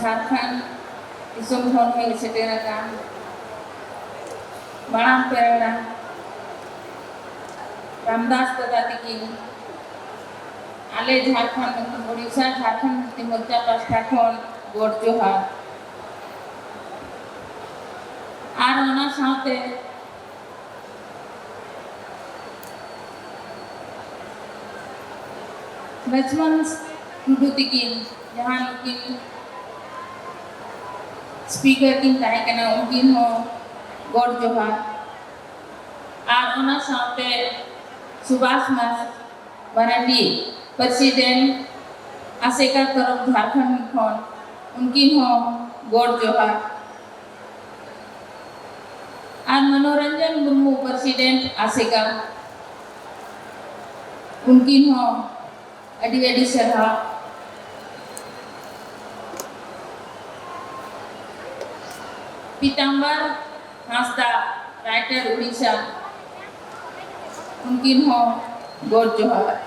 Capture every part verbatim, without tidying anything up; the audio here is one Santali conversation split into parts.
ᱡᱷᱟᱲᱠᱷᱚᱸᱰ ᱫᱤᱥᱚᱢ ᱠᱷᱚᱱ ᱦᱮᱡ ᱥᱮᱴᱮᱨ ᱟᱠᱟᱱ ᱢᱟᱲᱟᱝ ᱯᱮᱲᱟ ᱨᱟᱢᱫᱟᱥ ᱫᱟᱫᱟ ᱛᱤᱠᱤᱱ ᱟᱞᱮ ᱡᱷᱟᱲᱠᱷᱚᱸᱰ, ᱳᱰᱤᱥᱟ ᱡᱷᱟᱲᱠᱷᱚᱸᱰ ᱢᱩᱠᱛᱤ ᱢᱳᱨᱪᱟ ᱯᱟᱥᱴᱟ ᱠᱷᱚᱱ ᱜᱚᱰ ᱡᱚᱦᱟᱨ᱾ ᱟᱨ ᱚᱱᱟ ᱥᱟᱶᱛᱮ ᱞᱚᱪᱷᱢᱚᱱ ᱴᱩᱰᱩ ᱛᱤᱠᱤᱱ, ᱡᱟᱦᱟᱸ ᱱᱩᱠᱤᱱ ᱥᱯᱤᱠᱟᱨ ᱠᱤᱱ ᱛᱟᱦᱮᱸ ᱠᱟᱱᱟ, ᱩᱱᱠᱤᱱ ᱦᱚᱸ ᱜᱚᱰ ᱡᱚᱦᱟᱨ᱾ ᱟᱨ ᱚᱱᱟ ᱥᱟᱶᱛᱮ ᱥᱩᱵᱷᱟᱥ ᱢᱟᱨ-, ᱢᱟᱨᱟᱱᱰᱤ, ᱯᱨᱮᱥᱤᱰᱮᱱᱴ ᱟᱥᱮᱠᱟ ᱛᱚᱨᱚᱯ ᱡᱷᱟᱲᱠᱷᱚᱸᱰ ᱠᱷᱚᱱ, ᱩᱱᱠᱤᱱ ᱦᱚᱸ ᱜᱚᱰ ᱡᱚᱦᱟᱨ᱾ ᱟᱨ ᱢᱚᱱᱳᱨᱚᱧᱡᱚᱱ ᱢᱩᱨᱢᱩ, ᱯᱨᱮᱥᱤᱰᱮᱱᱴ ᱟᱥᱮᱠᱟ, ᱩᱱᱠᱤᱱ ᱦᱚᱸ ᱟᱹᱰᱤ ᱟᱹᱰᱤ ᱥᱟᱨᱦᱟᱣ᱾ ᱯᱤᱛᱟᱢᱵᱟᱨ ᱦᱟᱸᱥᱫᱟ, ᱨᱟᱭᱴᱟᱨ ᱩᱲᱤᱥᱥᱟ, ᱩᱱᱠᱤᱱ ᱦᱚᱸ ᱜᱚᱰ ᱡᱚᱦᱟᱨ᱾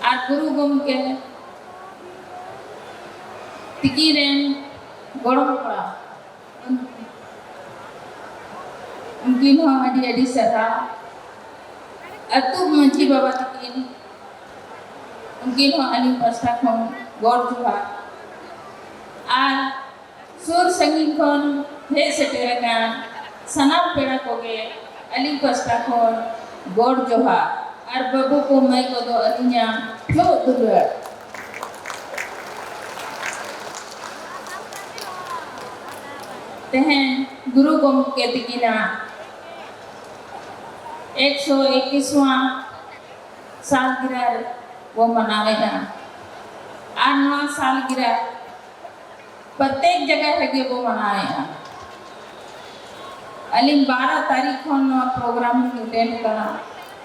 ᱟᱨ ᱜᱩᱨᱩ ᱜᱚᱢᱠᱮ ᱛᱤᱠᱤᱱ ᱨᱮᱱ ᱜᱚᱲᱚᱢ ᱠᱚᱲᱟ, ᱩᱱᱠᱤᱱ ᱦᱚᱸ ᱟᱹᱰᱤ ᱟᱹᱰᱤ ᱥᱟᱨᱦᱟᱣ᱾ ᱟᱹᱛᱩ ᱢᱟᱹᱡᱷᱤ ᱵᱟᱵᱟ ᱛᱟᱹᱠᱤᱱ, ᱩᱱᱠᱤᱱ ᱦᱚᱸ ᱟᱹᱞᱤᱧ ᱯᱟᱥᱴᱟ ᱠᱷᱚᱱ ᱜᱚᱰ ᱡᱚᱦᱟᱨ᱾ ᱟᱨ ᱥᱩᱨ ᱥᱟᱺᱜᱤᱧ ᱠᱷᱚᱱ ᱦᱮᱡ ᱥᱮᱴᱮᱨ ᱟᱠᱟᱱ ᱥᱟᱱᱟᱢ ᱯᱮᱲᱟ ᱠᱚᱜᱮ ᱟᱹᱞᱤᱧ ᱯᱟᱥᱴᱟ ᱠᱷᱚᱱ ᱜᱚᱰ ᱡᱚᱦᱟᱨ᱾ ᱟᱨ ᱵᱟᱹᱵᱩ ᱠᱚ ᱢᱟᱹᱭ ᱠᱚᱫᱚ ᱟᱹᱞᱤᱧᱟᱜ ᱯᱷᱩᱞ ᱫᱩᱞᱟᱹᱲ᱾ ᱛᱮᱦᱮᱧ ᱜᱩᱨᱩ ᱜᱚᱢᱠᱮ ᱛᱤᱠᱤᱱᱟᱜ ᱮᱠᱥᱚ ᱮᱠᱤᱥᱣᱟᱸ ᱥᱟᱞᱜᱤᱨᱟ ᱵᱚ ᱢᱟᱱᱟᱣᱮᱫᱼᱟ᱾ ᱟᱨ ᱱᱚᱣᱟ ᱥᱟᱞᱜᱤᱨᱟ ᱯᱨᱚᱛᱮᱠ ᱡᱟᱭᱜᱟ ᱨᱮᱜᱮ ᱵᱚ ᱢᱟᱱᱟᱣᱮᱫᱼᱟ᱾ ᱟᱹᱞᱤᱧ ᱵᱟᱨᱚ ᱛᱟᱹᱨᱤᱠᱷ ᱠᱷᱚᱱ ᱱᱚᱣᱟ ᱯᱨᱳᱜᱨᱟᱢ ᱞᱤᱧ ᱮᱴᱮᱱᱰ ᱠᱟᱱᱟ᱾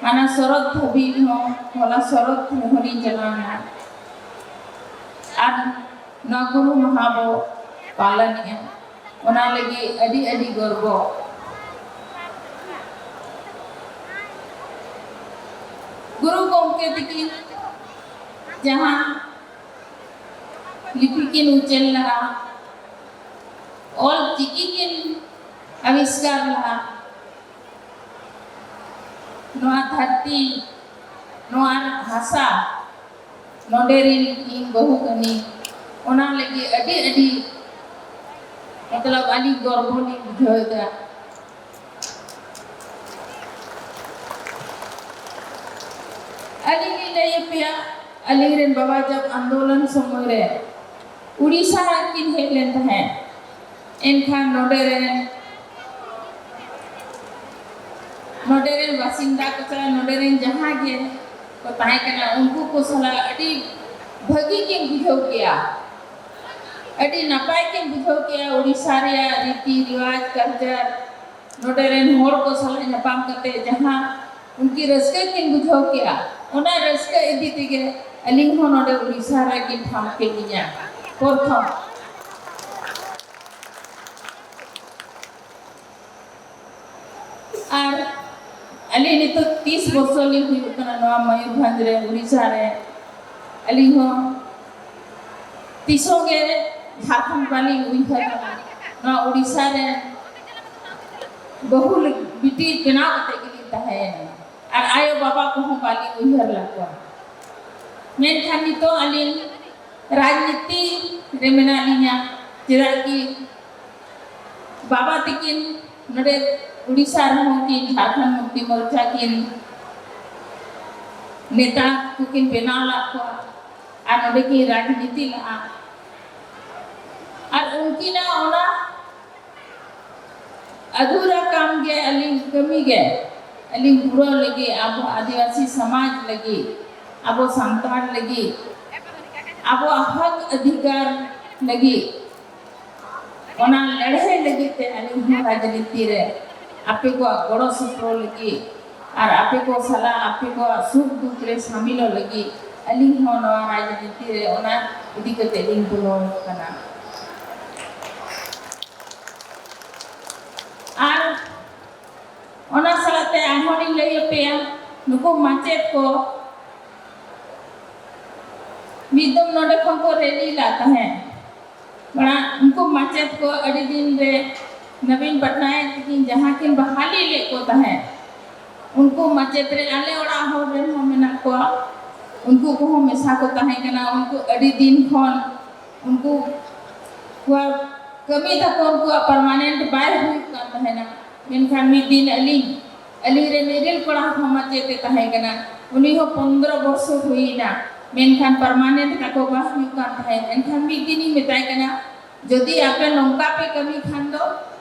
ᱦᱟᱱᱟ ᱥᱚᱨᱚᱛ ᱫᱷᱟᱹᱵᱤᱡ ᱦᱚᱸ, ᱦᱚᱞᱟ ᱥᱚᱨᱚᱛ ᱦᱚᱸᱞᱤᱧ ᱪᱟᱞᱟᱣ ᱮᱱᱟ᱾ ᱟᱨ ᱱᱚᱣᱟ ᱜᱩᱨᱩ ᱢᱟᱦᱟ ᱵᱚ ᱯᱟᱞᱚᱱᱮᱜᱼᱟ, ᱚᱱᱟ ᱞᱟᱹᱜᱤᱫ ᱟᱹᱰᱤ ᱟᱹᱰᱤ ᱜᱚᱨᱵᱚ᱾ ᱜᱩᱨᱩ ᱜᱚᱢᱠᱮ ᱛᱤᱠᱤᱱ ᱡᱟᱦᱟᱸ ᱞᱤᱯᱤ ᱠᱤᱱ ᱩᱪᱮᱞ ᱞᱟᱜᱼᱟ, ᱚᱞ ᱪᱤᱠᱤ ᱠᱤᱱ ᱟᱵᱤᱥᱠᱟᱨ ᱞᱟᱜᱼᱟ᱾ ᱱᱚᱣᱟ ᱫᱷᱟᱹᱨᱛᱤ, ᱱᱚᱣᱟ ᱦᱟᱥᱟ, ᱱᱚᱰᱮ ᱨᱤᱱ ᱤᱧ ᱵᱟᱹᱦᱩ ᱠᱟᱹᱱᱟᱹᱧ, ᱚᱱᱟ ᱞᱟᱹᱜᱤᱫ ᱟᱹᱰᱤ ᱟᱹᱰᱤ ᱢᱚᱛᱞᱚᱵ ᱟᱹᱰᱤ ᱜᱚᱨᱵᱚ ᱞᱤᱧ ᱵᱩᱡᱷᱟᱹᱣ ᱮᱫᱟ᱾ ᱟᱹᱞᱤᱧ ᱞᱤᱧ ᱞᱟᱹᱭ ᱟᱯᱮᱭᱟ, ᱟᱹᱞᱤᱧ ᱨᱮᱱ ᱵᱟᱵᱟ ᱡᱟᱵ ᱟᱱᱫᱳᱞᱚᱱ ᱥᱚᱢᱚᱭ ᱨᱮ ᱩᱲᱤᱥᱥᱟ ᱨᱮ ᱠᱤᱱ ᱦᱮᱡ ᱞᱮᱱ ᱛᱟᱦᱮᱸᱫ᱾ ᱮᱱᱠᱷᱟᱱ ᱱᱚᱰᱮ ᱨᱮᱱ, ᱱᱚᱰᱮ ᱨᱮᱱ ᱵᱟᱥᱤᱱᱫᱟ ᱠᱚ ᱥᱟᱞᱟᱜ, ᱱᱚᱰᱮ ᱨᱮᱱ ᱡᱟᱦᱟᱸ ᱜᱮ ᱠᱚ ᱛᱟᱦᱮᱸ ᱠᱟᱱᱟ, ᱩᱱᱠᱩ ᱠᱚ ᱥᱟᱞᱟᱜ ᱟᱹᱰᱤ ᱵᱷᱟᱹᱜᱤ ᱠᱤᱱ ᱵᱩᱡᱷᱟᱹᱣ ᱠᱮᱜᱼᱟ, ᱟᱹᱰᱤ ᱱᱟᱯᱟᱭ ᱠᱤᱱ ᱵᱩᱡᱷᱟᱹᱣ ᱠᱮᱜᱼᱟ᱾ ᱩᱲᱤᱥᱥᱟ ᱨᱮᱭᱟᱜ ᱨᱤᱛᱤ ᱨᱮᱣᱟᱡᱽ, ᱠᱟᱞᱪᱟᱨ, ᱱᱚᱰᱮ ᱨᱮᱱ ᱦᱚᱲ ᱠᱚ ᱥᱟᱞᱟᱜ ᱧᱟᱯᱟᱢ ᱠᱟᱛᱮ ᱡᱟᱦᱟᱸ ᱩᱱᱠᱤᱱ ᱨᱟᱹᱥᱠᱟᱹ ᱠᱤᱱ ᱵᱩᱡᱷᱟᱹᱣ ᱠᱮᱜᱼᱟ, ᱚᱱᱟ ᱨᱟᱹᱥᱠᱟᱹ ᱤᱫᱤ ᱛᱮᱜᱮ ᱟᱹᱞᱤᱧ ᱦᱚᱸ ᱱᱚᱰᱮ ᱩᱲᱤᱥᱥᱟ ᱨᱮᱠᱤᱱ ᱴᱷᱟᱶ ᱠᱮᱫ ᱞᱤᱧᱟ ᱯᱨᱚᱛᱷᱚᱢ᱾ ᱟᱨ ᱟᱹᱞᱤᱧ ᱱᱤᱛᱚᱜ ᱛᱤᱥ ᱵᱚᱪᱷᱚᱨ ᱞᱤᱧ ᱦᱩᱭᱩᱜ ᱠᱟᱱᱟ ᱱᱚᱣᱟ ᱢᱚᱭᱩᱨᱵᱷᱚᱸᱡᱽ ᱨᱮ, ᱩᱲᱤᱥᱥᱟ ᱨᱮ᱾ ᱟᱹᱞᱤᱧ ᱦᱚᱸ ᱛᱤᱥ ᱦᱚᱸ ᱜᱮ ᱡᱷᱟᱲᱠᱷᱚᱸᱰ ᱵᱟᱹᱞᱤᱧ ᱩᱭᱦᱟᱹᱨ ᱠᱟᱫᱟ᱾ ᱱᱚᱣᱟ ᱩᱲᱤᱥᱥᱟ ᱨᱮ ᱵᱟᱹᱦᱩ ᱞᱟᱹᱜᱤᱫ ᱵᱤᱴᱤ ᱵᱮᱱᱟᱣ ᱠᱟᱛᱮ ᱜᱮᱞᱤᱧ ᱛᱟᱦᱮᱸᱭᱮᱱᱟ᱾ ᱟᱨ ᱟᱭᱳ ᱵᱟᱵᱟ ᱠᱚᱦᱚᱸ ᱵᱟᱹᱞᱤᱧ ᱩᱭᱦᱟᱹᱨ ᱞᱮᱫ ᱠᱚᱣᱟ᱾ ᱢᱮᱱᱠᱷᱟᱱ ᱱᱤᱛᱚᱜ ᱟᱹᱞᱤᱧ ᱨᱟᱡᱽᱱᱤᱛᱤ ᱨᱮ ᱢᱮᱱᱟᱜ ᱞᱤᱧᱟ, ᱪᱮᱫᱟᱜ ᱠᱤ ᱵᱟᱵᱟ ᱛᱤᱠᱤᱱ ᱱᱚᱰᱮ ᱩᱲᱤᱥᱥᱟ ᱨᱮᱦᱚᱸ ᱠᱤᱱ ᱡᱷᱟᱲᱠᱷᱚᱸᱰ ᱢᱩᱠᱛᱤ ᱢᱳᱨᱪᱟ ᱠᱤᱱ ᱱᱮᱛᱟ ᱠᱚᱠᱤᱱ ᱵᱮᱱᱟᱣ ᱞᱮᱫ ᱠᱚᱣᱟ ᱟᱨ ᱱᱚᱰᱮ ᱠᱤᱱ ᱨᱟᱡᱽᱱᱤᱛᱤ ᱞᱮᱫᱼᱟ᱾ ᱟᱨ ᱩᱱᱠᱤᱱᱟᱜ ᱚᱱᱟ ᱟᱫᱷᱩᱨᱟ ᱠᱟᱢ ᱜᱮ ᱟᱹᱞᱤᱧ ᱠᱟᱹᱢᱤ ᱜᱮ ᱟᱹᱞᱤᱧ ᱯᱩᱨᱟᱹᱣ ᱞᱟᱹᱜᱤᱫ, ᱟᱵᱚ ᱟᱹᱫᱤᱵᱟᱹᱥᱤ ᱥᱚᱢᱟᱡᱽ ᱞᱟᱹᱜᱤᱫ, ᱟᱵᱚ ᱥᱟᱱᱛᱟᱲ ᱞᱟᱹᱜᱤᱫ, ᱟᱵᱚᱣᱟᱜ ᱦᱚᱠ ᱚᱫᱷᱤᱠᱟᱨ ᱞᱟᱹᱜᱤᱫ, ᱚᱱᱟ ᱞᱟᱹᱲᱦᱟᱹᱭ ᱞᱟᱹᱜᱤᱫ ᱛᱮ ᱟᱹᱞᱤᱧ ᱦᱚᱸ ᱨᱟᱡᱽᱱᱤᱛᱤ ᱨᱮ ᱟᱯᱮ ᱠᱚᱣᱟᱜ ᱜᱚᱲᱚ ᱥᱚᱯᱚᱦᱚᱫ ᱞᱟᱹᱜᱤᱫ ᱟᱨ ᱟᱯᱮ ᱠᱚ ᱥᱟᱞᱟᱜ ᱟᱯᱮ ᱠᱚᱣᱟᱜ ᱥᱩᱠ ᱫᱩᱠ ᱨᱮ ᱥᱟᱢᱤᱞᱚᱜ ᱞᱟᱹᱜᱤᱫ ᱟᱹᱞᱤᱧ ᱦᱚᱸ ᱱᱚᱣᱟ ᱨᱟᱡᱽᱱᱤᱛᱤ ᱨᱮ ᱚᱱᱟ ᱤᱫᱤ ᱠᱟᱛᱮ ᱞᱤᱧ ᱵᱚᱞᱚ ᱟᱠᱟᱱᱟ᱾ ᱟᱨ ᱚᱱᱟ ᱥᱟᱞᱟᱜ ᱛᱮ ᱟᱨᱦᱚᱸ ᱞᱤᱧ ᱞᱟᱹᱭ ᱟᱯᱮᱭᱟ, ᱱᱩᱠᱩ ᱢᱟᱪᱮᱫ ᱠᱚ ᱢᱤᱫ ᱫᱚᱢ ᱱᱚᱰᱮ ᱠᱷᱚᱱ ᱠᱚ ᱨᱮᱞᱤ ᱞᱟᱜ ᱛᱟᱦᱮᱸᱫ᱾ ᱢᱟᱲᱟᱝ ᱩᱱᱠᱩ ᱢᱟᱪᱮᱛ ᱠᱚ ᱟᱹᱰᱤ ᱫᱤᱱ ᱨᱮ ᱱᱚᱵᱤᱱ ᱯᱚᱴᱱᱟᱭᱮᱠ ᱛᱟᱹᱠᱤᱱ ᱡᱟᱦᱟᱸ ᱠᱤᱱ ᱵᱟᱦᱟᱞᱤ ᱞᱮᱫ ᱠᱚ ᱛᱟᱦᱮᱸᱫ, ᱩᱱᱠᱩ ᱢᱟᱪᱮᱛ ᱨᱮ ᱟᱞᱮ ᱚᱲᱟᱜ ᱦᱚᱲ ᱨᱮᱱ ᱦᱚᱸ ᱢᱮᱱᱟᱜ ᱠᱚᱣᱟ, ᱩᱱᱠᱩ ᱠᱚᱦᱚᱸ ᱢᱮᱥᱟ ᱠᱚ ᱛᱟᱦᱮᱸ ᱠᱟᱱᱟ᱾ ᱩᱱᱠᱩ ᱟᱹᱰᱤ ᱫᱤᱱ ᱠᱷᱚᱱ ᱩᱱᱠᱩ ᱠᱚᱣᱟᱜ ᱠᱟᱹᱢᱤ ᱛᱟᱠᱚ ᱩᱱᱠᱩᱣᱟᱜ ᱯᱟᱨᱢᱟᱱᱮᱱᱴ ᱵᱟᱭ ᱦᱩᱭᱩᱜ ᱠᱟᱱ ᱛᱟᱦᱮᱱᱟ᱾ ᱢᱮᱱᱠᱷᱟᱱ ᱢᱤᱫ ᱫᱤᱱ ᱟᱹᱞᱤᱧ, ᱟᱹᱞᱤᱧ ᱨᱮᱱ ᱤᱨᱤᱞ ᱠᱚᱲᱟ ᱦᱚᱸ ᱢᱟᱪᱮᱛ ᱮ ᱛᱟᱦᱮᱸ ᱠᱟᱱᱟ, ᱩᱱᱤ ᱦᱚᱸ ᱯᱚᱱᱫᱽᱨᱚ ᱵᱚᱨᱥᱚ ᱦᱩᱭᱮᱱᱟ, ᱢᱮᱱᱠᱷᱟᱱ ᱯᱟᱨᱢᱟᱱᱮᱱᱴ ᱛᱟᱠᱚ ᱵᱟᱝ ᱦᱩᱭᱩᱜ ᱠᱟᱱ ᱛᱟᱦᱮᱸᱫ᱾ ᱮᱱᱠᱷᱟᱱ ᱢᱤᱫ ᱫᱤᱱᱤᱧ ᱢᱮᱛᱟᱭ ᱠᱟᱱᱟ, "ᱡᱩᱫᱤ ᱟᱯᱮ ᱱᱚᱝᱠᱟ ᱯᱮ ᱠᱟᱹᱢᱤ ᱠᱷᱟᱱ ᱫᱚ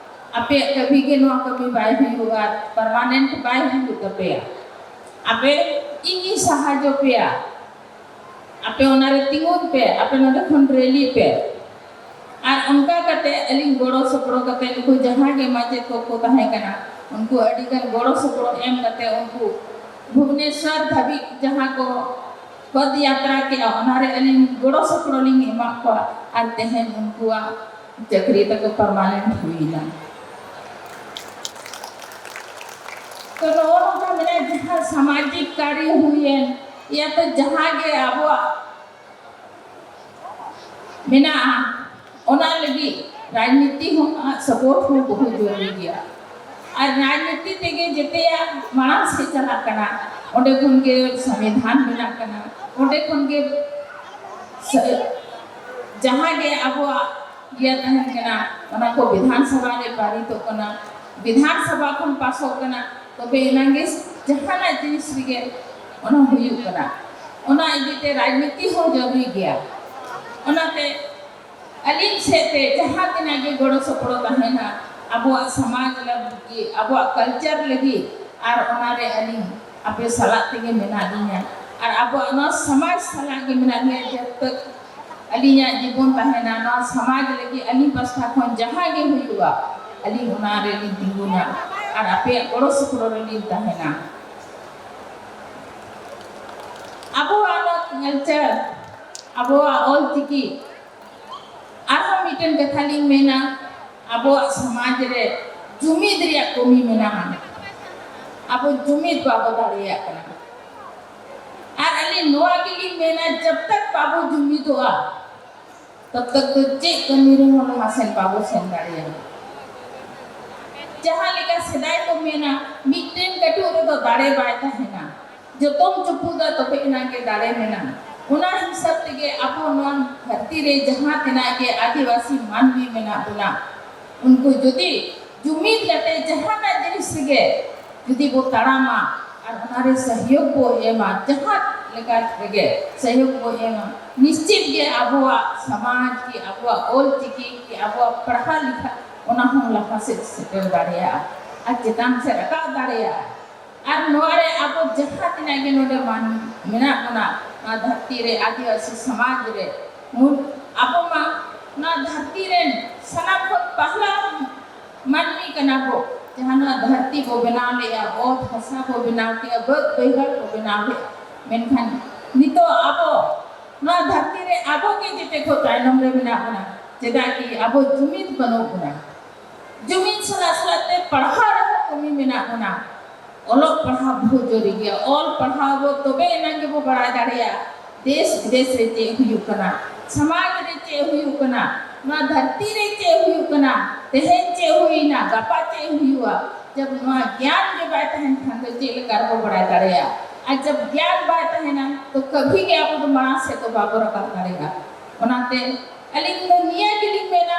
ᱟᱯᱮᱭᱟᱜ ᱠᱟᱹᱢᱤ ᱜᱮ ᱱᱚᱣᱟ ᱠᱟᱹᱢᱤ ᱵᱟᱭ ᱦᱩᱭᱩᱜᱼᱟ, ᱯᱟᱨᱢᱟᱱᱮᱱᱴ ᱵᱟᱭ ᱦᱩᱭᱩᱜ ᱛᱟᱯᱮᱭᱟ, ᱟᱯᱮ ᱤᱧᱤᱧ ᱥᱟᱦᱟᱡᱽᱡᱚ ᱯᱮᱭᱟ, ᱟᱯᱮ ᱚᱱᱟᱨᱮ ᱛᱤᱸᱜᱩᱱ ᱯᱮ, ᱟᱯᱮ ᱱᱚᱰᱮ ᱠᱷᱚᱱ ᱨᱮᱞᱤ ᱯᱮ᱾" ᱟᱨ ᱚᱱᱠᱟ ᱠᱟᱛᱮ ᱟᱹᱞᱤᱧ ᱜᱚᱲᱚ ᱥᱚᱯᱚᱦᱚᱫ ᱠᱟᱛᱮ ᱩᱱᱠᱩ ᱡᱟᱦᱟᱸ ᱜᱮ ᱢᱟᱪᱮᱛ ᱠᱚᱠᱚ ᱛᱟᱦᱮᱸ ᱠᱟᱱᱟ, ᱩᱱᱠᱩ ᱟᱹᱰᱤ ᱜᱟᱱ ᱜᱚᱲᱚ ᱥᱚᱯᱚᱦᱚᱫ ᱮᱢ ᱠᱟᱛᱮ ᱩᱱᱠᱩ ᱵᱷᱩᱵᱽᱱᱮᱥᱚᱨ ᱫᱷᱟᱹᱵᱤᱡ ᱡᱟᱦᱟᱸ ᱠᱚ ᱯᱚᱫᱽ ᱭᱟᱛᱨᱟ ᱠᱮᱜᱼᱟ, ᱚᱱᱟᱨᱮ ᱟᱹᱞᱤᱧ ᱜᱚᱲᱚ ᱥᱚᱯᱚᱦᱚᱫ ᱞᱤᱧ ᱮᱢᱟᱜ ᱠᱚᱣᱟ᱾ ᱟᱨ ᱛᱮᱦᱮᱧ ᱩᱱᱠᱩᱣᱟᱜ ᱪᱟᱹᱠᱨᱤ ᱛᱟᱠᱚ ᱯᱟᱨᱢᱟᱱᱮᱱᱴ ᱦᱩᱭᱱᱟ᱾ ᱛᱚ ᱱᱚᱜᱼᱚ ᱱᱚᱝᱠᱟ ᱢᱮᱱᱟᱜᱼᱟ, ᱡᱟᱦᱟᱸ ᱥᱟᱢᱟᱡᱤᱠ ᱠᱟᱨᱭᱚ ᱦᱩᱭᱮᱱ, ᱭᱟ ᱛᱚ ᱡᱟᱦᱟᱸ ᱜᱮ ᱟᱵᱚᱣᱟᱜ ᱢᱮᱱᱟᱜᱼᱟ, ᱚᱱᱟ ᱞᱟᱹᱜᱤᱫ ᱨᱟᱡᱽᱱᱤᱛᱤ ᱦᱚᱸ ᱥᱟᱯᱳᱨᱴ ᱦᱚᱸ ᱵᱚᱦᱩᱛ ᱡᱚᱨᱩᱨᱤ ᱜᱮᱭᱟ᱾ ᱟᱨ ᱨᱟᱡᱽᱱᱤᱛᱤ ᱛᱮᱜᱮ ᱡᱮᱛᱮᱭᱟᱜ ᱢᱟᱲᱟᱝ ᱥᱮᱫ ᱪᱟᱞᱟᱜ ᱠᱟᱱᱟ᱾ ᱚᱸᱰᱮ ᱠᱷᱚᱱ ᱜᱮ ᱥᱚᱝᱵᱤᱫᱷᱟᱱ ᱵᱮᱱᱟᱜ ᱠᱟᱱᱟ, ᱚᱸᱰᱮ ᱠᱷᱚᱱ ᱜᱮ ᱥᱮ-, ᱡᱟᱦᱟᱸ ᱜᱮ ᱟᱵᱚᱣᱟᱜ ᱤᱭᱟᱹ ᱛᱟᱦᱮᱱ ᱠᱟᱱᱟ, ᱚᱱᱟ ᱠᱚ ᱵᱤᱫᱷᱟᱱ ᱥᱚᱵᱷᱟ ᱨᱮ ᱯᱟᱨᱤᱛᱚᱜ ᱠᱟᱱᱟ, ᱵᱤᱫᱷᱟᱱ ᱥᱚᱵᱷᱟ ᱠᱷᱚᱱ ᱯᱟᱥᱚᱜ ᱠᱟᱱᱟ, ᱛᱚᱵᱮ ᱮᱱᱟᱝ ᱜᱮ ᱡᱟᱦᱟᱱᱟᱜ ᱡᱤᱱᱤᱥ ᱨᱮᱜᱮ ᱚᱱᱟ ᱦᱩᱭᱩᱜ ᱠᱟᱱᱟ᱾ ᱚᱱᱟ ᱤᱫᱤ ᱛᱮ ᱨᱟᱡᱽᱱᱤᱛᱤ ᱦᱚᱸ ᱡᱟᱹᱨᱩᱨᱤ ᱜᱮᱭᱟ᱾ ᱚᱱᱟᱛᱮ ᱟᱹᱞᱤᱧ ᱥᱮᱫ ᱛᱮ ᱡᱟᱦᱟᱸ ᱛᱤᱱᱟᱹᱜ ᱜᱮ ᱜᱚᱲᱚ ᱥᱚᱯᱚᱦᱚᱫ ᱛᱟᱦᱮᱱᱟ ᱟᱵᱚᱣᱟᱜ ᱥᱚᱢᱟᱡᱽ ᱞᱟᱹᱜᱤᱫ, ᱟᱵᱚᱣᱟᱜ ᱠᱟᱞᱪᱟᱨ ᱞᱟᱹᱜᱤᱫ, ᱟᱨ ᱚᱱᱟᱨᱮ ᱟᱹᱞᱤᱧ ᱟᱯᱮ ᱥᱟᱞᱟᱜ ᱛᱮᱜᱮ ᱢᱮᱱᱟᱜ ᱞᱤᱧᱟ᱾ ᱟᱨ ᱟᱵᱚᱣᱟᱜ ᱱᱚᱣᱟ ᱥᱚᱢᱟᱡᱽ ᱥᱟᱞᱟᱜ ᱜᱮ ᱢᱮᱱᱟᱜ ᱞᱤᱧᱟ᱾ ᱡᱟᱵ ᱛᱟᱠ ᱟᱹᱞᱤᱧᱟᱜ ᱡᱤᱵᱚᱱ ᱛᱟᱦᱮᱱᱟ, ᱱᱚᱣᱟ ᱥᱚᱢᱟᱡᱽ ᱞᱟᱹᱜᱤᱫ ᱟᱹᱞᱤᱧ ᱯᱟᱥᱴᱟ ᱠᱷᱚᱱ ᱡᱟᱦᱟᱸ ᱜᱮ ᱦᱩᱭᱩᱜᱼᱟ, ᱟᱹᱞᱤᱧ ᱚᱱᱟ ᱨᱮᱞᱤᱧ ᱛᱤᱸᱜᱩᱱᱟ ᱟᱨ ᱟᱯᱮᱭᱟᱜ ᱜᱚᱲᱚ ᱥᱚᱯᱚᱦᱚᱫ ᱨᱮᱞᱤᱧ ᱛᱟᱦᱮᱱᱟ᱾ ᱟᱵᱚᱣᱟᱜ ᱱᱚᱣᱟ ᱠᱟᱞᱪᱟᱨ, ᱟᱵᱚᱣᱟᱜ ᱚᱞ ᱪᱤᱠᱤ, ᱟᱨᱦᱚᱸ ᱢᱤᱫᱴᱮᱱ ᱠᱟᱛᱷᱟ ᱞᱤᱧ ᱢᱮᱱᱟ, ᱟᱵᱚᱣᱟᱜ ᱥᱚᱢᱟᱡᱽ ᱨᱮ ᱡᱩᱢᱤᱫ ᱨᱮᱭᱟᱜ ᱠᱚᱢᱤ ᱢᱮᱱᱟᱜᱼᱟ᱾ ᱟᱵᱚ ᱡᱩᱢᱤᱫ ᱵᱟᱵᱚ ᱫᱟᱲᱮᱭᱟᱜ ᱠᱟᱱᱟ᱾ ᱟᱨ ᱟᱹᱞᱤᱧ ᱱᱚᱣᱟ ᱜᱮᱞᱤᱧ ᱢᱮᱱᱟ, ᱡᱟᱵ ᱛᱟᱠ ᱵᱟᱵᱚ ᱡᱩᱢᱤᱫᱚᱜᱼᱟ, ᱛᱟᱵ ᱛᱟᱠ ᱫᱚ ᱪᱮᱫ ᱠᱟᱹᱢᱤ ᱨᱮᱦᱚᱸ ᱞᱟᱦᱟ ᱥᱮᱱ ᱵᱟᱵᱚ ᱥᱮᱱ ᱫᱟᱲᱮᱭᱟᱜᱼᱟ᱾ ᱡᱟᱦᱟᱸ ᱞᱮᱠᱟ ᱥᱮᱫᱟᱭ ᱠᱚ ᱢᱮᱱᱟ, ᱢᱤᱫᱴᱮᱱ ᱠᱟᱹᱴᱩᱵ ᱨᱮᱫᱚ ᱫᱟᱲᱮ ᱵᱟᱭ ᱛᱟᱦᱮᱱᱟ, ᱡᱚᱛᱚᱢ ᱪᱩᱯᱩᱫᱟ ᱛᱚᱵᱮ ᱮᱱᱟᱝ ᱜᱮ ᱫᱟᱲᱮ ᱢᱮᱱᱟᱜᱼᱟ᱾ ᱚᱱᱟ ᱦᱤᱥᱟᱹᱵ ᱛᱮᱜᱮ ᱟᱵᱚ ᱱᱚᱣᱟ ᱫᱷᱟᱹᱨᱛᱤ ᱨᱮ ᱡᱟᱦᱟᱸ ᱛᱤᱱᱟᱹᱜ ᱜᱮ ᱟᱹᱫᱤᱵᱟᱹᱥᱤ ᱢᱟᱹᱱᱢᱤ ᱢᱮᱱᱟᱜ ᱵᱚᱱᱟ, ᱩᱱᱠᱩ ᱡᱩᱫᱤ ᱡᱩᱢᱤᱫ ᱠᱟᱛᱮ ᱡᱟᱦᱟᱱᱟᱜ ᱡᱤᱱᱤᱥ ᱨᱮᱜᱮ ᱡᱩᱫᱤ ᱵᱚ ᱛᱟᱲᱟᱢᱟ ᱟᱨ ᱚᱱᱟᱨᱮ ᱥᱚᱦᱭᱳᱜᱽ ᱵᱚ ᱮᱢᱟ, ᱡᱟᱦᱟᱸ ᱞᱮᱠᱟ ᱨᱮᱜᱮ ᱥᱚᱦᱭᱳᱜᱽ ᱵᱚ ᱮᱢᱟ, ᱱᱤᱥᱪᱤᱛ ᱜᱮ ᱟᱵᱚᱣᱟᱜ ᱥᱚᱢᱟᱡᱽ ᱠᱤ ᱟᱵᱚᱣᱟᱜ ᱚᱞ ᱪᱤᱠᱤ ᱠᱤ ᱟᱵᱚᱣᱟᱜ ᱯᱟᱲᱦᱟᱣ ᱞᱮᱠᱷᱟ ᱚᱱᱟ ᱦᱚᱸ ᱞᱟᱦᱟ ᱥᱮᱫ ᱥᱮᱴᱮᱨ ᱫᱟᱲᱮᱭᱟᱜᱼᱟ ᱟᱨ ᱪᱮᱛᱟᱱ ᱥᱮᱫ ᱨᱟᱠᱟᱵ ᱫᱟᱲᱮᱭᱟᱜᱼᱟ᱾ ᱟᱨ ᱱᱚᱣᱟ ᱨᱮ ᱟᱵᱚ ᱡᱟᱦᱟᱸ ᱛᱤᱱᱟᱹᱜ ᱜᱮ ᱱᱚᱰᱮ ᱢᱟᱹᱱᱢᱤ ᱢᱮᱱᱟᱜ ᱵᱚᱱᱟ, ᱱᱚᱣᱟ ᱫᱷᱟᱹᱨᱛᱤ ᱨᱮ ᱟᱹᱫᱤᱵᱟᱹᱥᱤ ᱥᱚᱢᱟᱡᱽ ᱨᱮ, ᱢᱩᱞ-, ᱟᱵᱚ ᱢᱟ ᱱᱚᱣᱟ ᱫᱷᱟᱹᱨᱛᱤ ᱨᱮᱱ ᱥᱟᱱᱟᱢ ᱠᱷᱚᱱ ᱯᱟᱦᱞᱟ ᱢᱟᱹᱱᱢᱤ ᱠᱟᱱᱟ ᱵᱚ, ᱡᱟᱦᱟᱸ ᱱᱚᱣᱟ ᱫᱷᱟᱹᱨᱛᱤ ᱵᱚ ᱵᱮᱱᱟᱣ ᱞᱮᱜᱼᱟ, ᱚᱛ ᱦᱟᱥᱟ ᱵᱚ ᱵᱮᱱᱟᱣ ᱠᱮᱜᱼᱟ, ᱵᱟᱹᱫ ᱵᱟᱹᱭᱦᱟᱹᱲ ᱵᱚ ᱵᱮᱱᱟᱣ ᱞᱮᱜᱼᱟ᱾ ᱢᱮᱱᱠᱷᱟᱱ ᱱᱤᱛᱚᱜ ᱟᱵᱚ ᱱᱚᱣᱟ ᱫᱷᱟᱹᱨᱛᱤ ᱨᱮ ᱟᱵᱚ ᱜᱮ ᱡᱮᱛᱮ ᱠᱷᱚᱱ ᱛᱟᱭᱱᱚᱢ ᱨᱮ ᱢᱮᱱᱟᱜ ᱵᱚᱱᱟ᱾ ᱪᱮᱫᱟᱜ ᱠᱤ ᱟᱵᱚ ᱡᱩᱢᱤᱫ ᱵᱟᱹᱱᱩᱜ ᱵᱚᱱᱟ᱾ ᱡᱩᱢᱤᱫ ᱥᱟᱞᱟᱜ ᱥᱟᱞᱟᱜ ᱛᱮ ᱯᱟᱲᱦᱟᱣ ᱨᱮᱦᱚᱸ ᱠᱚᱢᱤ ᱢᱮᱱᱟᱜ ᱵᱚᱱᱟ᱾ ᱚᱞᱚᱜ ᱯᱟᱲᱦᱟᱣ ᱵᱚᱦᱩᱛ ᱡᱚᱨᱩᱨᱤ ᱜᱮᱭᱟ᱾ ᱚᱞ ᱯᱟᱲᱦᱟᱣ ᱵᱚ ᱛᱚᱵᱮ ᱮᱱᱟᱝ ᱜᱮᱵᱚ ᱵᱟᱲᱟᱭ ᱫᱟᱲᱮᱭᱟᱜᱼᱟ ᱫᱮᱥ ᱵᱤᱫᱮᱥ ᱨᱮ ᱪᱮᱫ ᱦᱩᱭᱩᱜ ᱠᱟᱱᱟ, ᱥᱚᱢᱟᱡᱽ ᱨᱮ ᱪᱮᱫ ᱦᱩᱭᱩᱜ ᱠᱟᱱᱟ, ᱱᱚᱣᱟ ᱫᱷᱟᱹᱨᱛᱤ ᱨᱮ ᱪᱮᱫ ᱦᱩᱭᱩᱜ ᱠᱟᱱᱟ, ᱛᱮᱦᱮᱧ ᱪᱮᱫ ᱦᱩᱭᱱᱟ, ᱜᱟᱯᱟ ᱪᱮᱫ ᱦᱩᱭᱩᱜᱼᱟ᱾ ᱡᱟᱵ ᱱᱚᱣᱟ ᱜᱮᱭᱟᱱ ᱜᱮ ᱵᱟᱭ ᱛᱟᱦᱮᱱ ᱠᱷᱟᱱ ᱫᱚ ᱪᱮᱫ ᱞᱮᱠᱟ ᱨᱮᱵᱚ ᱵᱟᱲᱟᱭ ᱫᱟᱲᱮᱭᱟᱜᱼᱟ? ᱟᱨ ᱡᱟᱵ ᱜᱮᱭᱟᱱ ᱵᱟᱭ ᱛᱟᱦᱮᱱᱟ ᱛᱚ ᱠᱟᱹᱵᱷᱤ ᱜᱮ ᱟᱵᱚ ᱫᱚ ᱢᱟᱲᱟᱝ ᱥᱮᱫ ᱫᱚ ᱵᱟᱵᱚ ᱨᱟᱠᱟᱵ ᱫᱟᱲᱮᱭᱟᱜᱼᱟ᱾ ᱚᱱᱟᱛᱮ ᱟᱹᱞᱤᱧ ᱫᱚ ᱱᱤᱭᱟᱹ ᱜᱮᱞᱤᱧ ᱢᱮᱱᱟ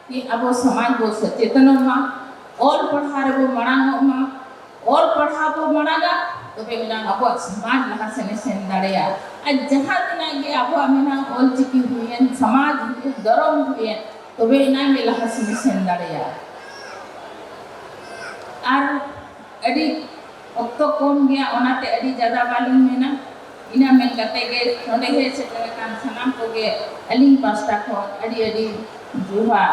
ᱠᱤ ᱟᱵᱚ ᱥᱚᱢᱟᱡᱽ ᱵᱚ ᱥᱚᱪᱮᱛᱚᱱᱚᱜ ᱢᱟ, ᱚᱞ ᱯᱟᱲᱦᱟᱣ ᱨᱮᱵᱚ ᱢᱟᱲᱟᱝᱚᱜ ᱢᱟ᱾ ᱚᱞ ᱯᱟᱲᱦᱟᱣ ᱵᱚ ᱢᱟᱲᱟᱝᱟ, ᱛᱚᱵᱮ ᱮᱱᱟᱝ ᱟᱵᱚᱣᱟᱜ ᱥᱚᱢᱟᱡᱽ ᱞᱟᱦᱟ ᱥᱮᱱᱮ ᱥᱮᱱ ᱫᱟᱲᱮᱭᱟᱜᱼᱟ᱾ ᱟᱨ ᱡᱟᱦᱟᱸ ᱛᱤᱱᱟᱹᱜ ᱜᱮ ᱟᱵᱚᱣᱟᱜ ᱢᱮᱱᱟᱜᱼᱟ, ᱚᱞ ᱪᱤᱠᱤ ᱦᱩᱭᱮᱱ, ᱥᱚᱢᱟᱡᱽ ᱦᱩᱭᱮᱱ, ᱫᱷᱚᱨᱚᱢ ᱦᱩᱭᱮᱱ, ᱛᱚᱵᱮ ᱮᱱᱟᱝ ᱜᱮ ᱞᱟᱦᱟ ᱥᱮᱱᱮ ᱥᱮᱱ ᱫᱟᱲᱮᱭᱟᱜᱼᱟ᱾ ᱟᱨ ᱟᱹᱰᱤ ᱚᱠᱛᱚ ᱠᱚᱢ ᱜᱮᱭᱟ, ᱚᱱᱟᱛᱮ ᱟᱹᱰᱤ ᱡᱟᱫᱟ ᱵᱟᱞᱤᱧ ᱢᱮᱱᱟ᱾ ᱤᱱᱟᱹ ᱢᱮᱱ ᱠᱟᱛᱮ ᱜᱮ ᱱᱚᱰᱮ ᱦᱮᱡ ᱥᱮᱴᱮᱨ ᱟᱠᱟᱱ ᱥᱟᱱᱟᱢ ᱠᱚᱜᱮ ᱟᱹᱞᱤᱧ ᱯᱟᱥᱴᱟ ᱠᱷᱚᱱ ᱟᱹᱰᱤ ᱟᱹᱰᱤ ᱡᱚᱦᱟᱨ᱾